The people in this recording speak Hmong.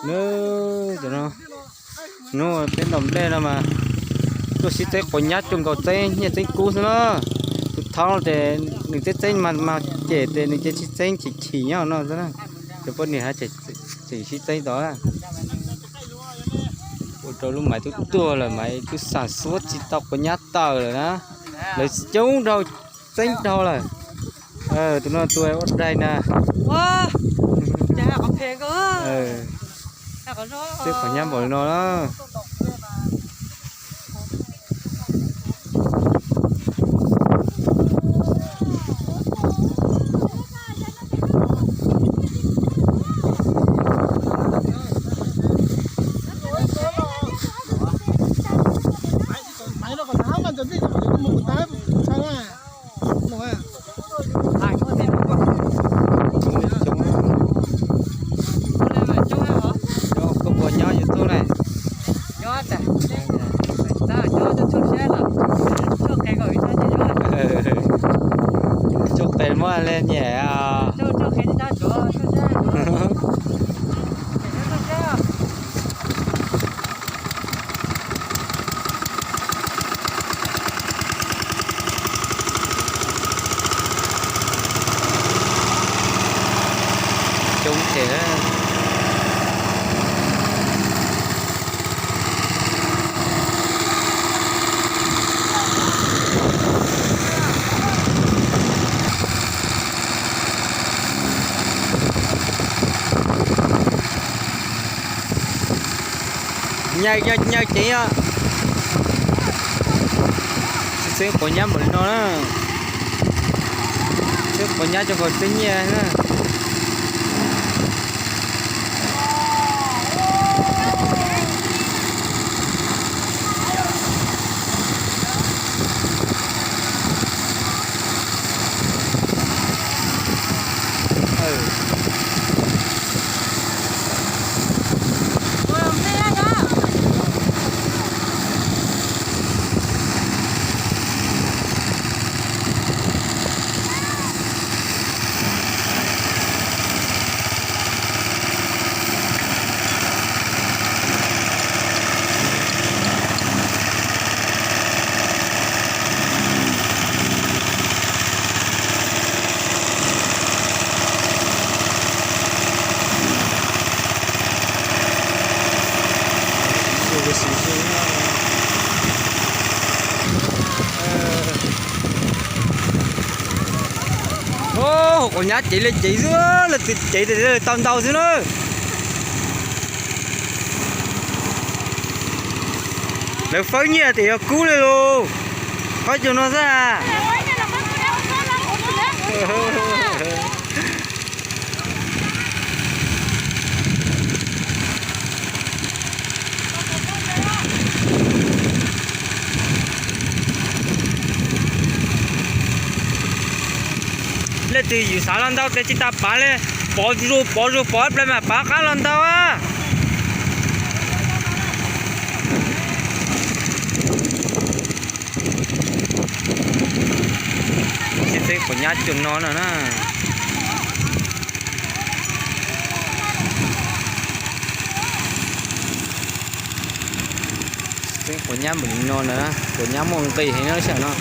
Nub, hnub peb ntaus nplej no mas tuaj sib txeeb quav nyab coj nkaus txeeb nyiaj txeeb kub xwb na. Tus thoob ces nws txeeb txeeb mas mas cem ces nws ces sib txeeb chim chim nyob no xwb na. Cov poj niam tseem sib txeeb tod. Ua rau lub maiv twb tuag lawm, maiv twb xam xuab tsis tau quav nyab tawm lawm na. Lawv coob dhau, txeeb dhau lawm. Tus no tus ua daig na. Txeeb quav nyab npaum li no na. Koj puas nyob YouTube na? Tsuj qes muaj li nyiam. Coob ces nyaw nyaw ceev os. Txeeb quav nyab npaum li no na. Txeeb quav nyab coj nkaus txeeb nyiaj na. Quav nyab ceev li ceev xwb, lawv twb ceev tias lawv tau ntau xwb na. Lawv fawb nyiaj tias yog kub li lauj. Qhov cus no xwb. Leej twg yus xav los ntau tes tsis tas pav li, pov zuj pov zuj pov ib pliag mas pav qab los ntau. Txeeb quav nyab cuag no no na. Txeeb quav nyab npaum li no na, quav nyab muaj nqis heev no sav no.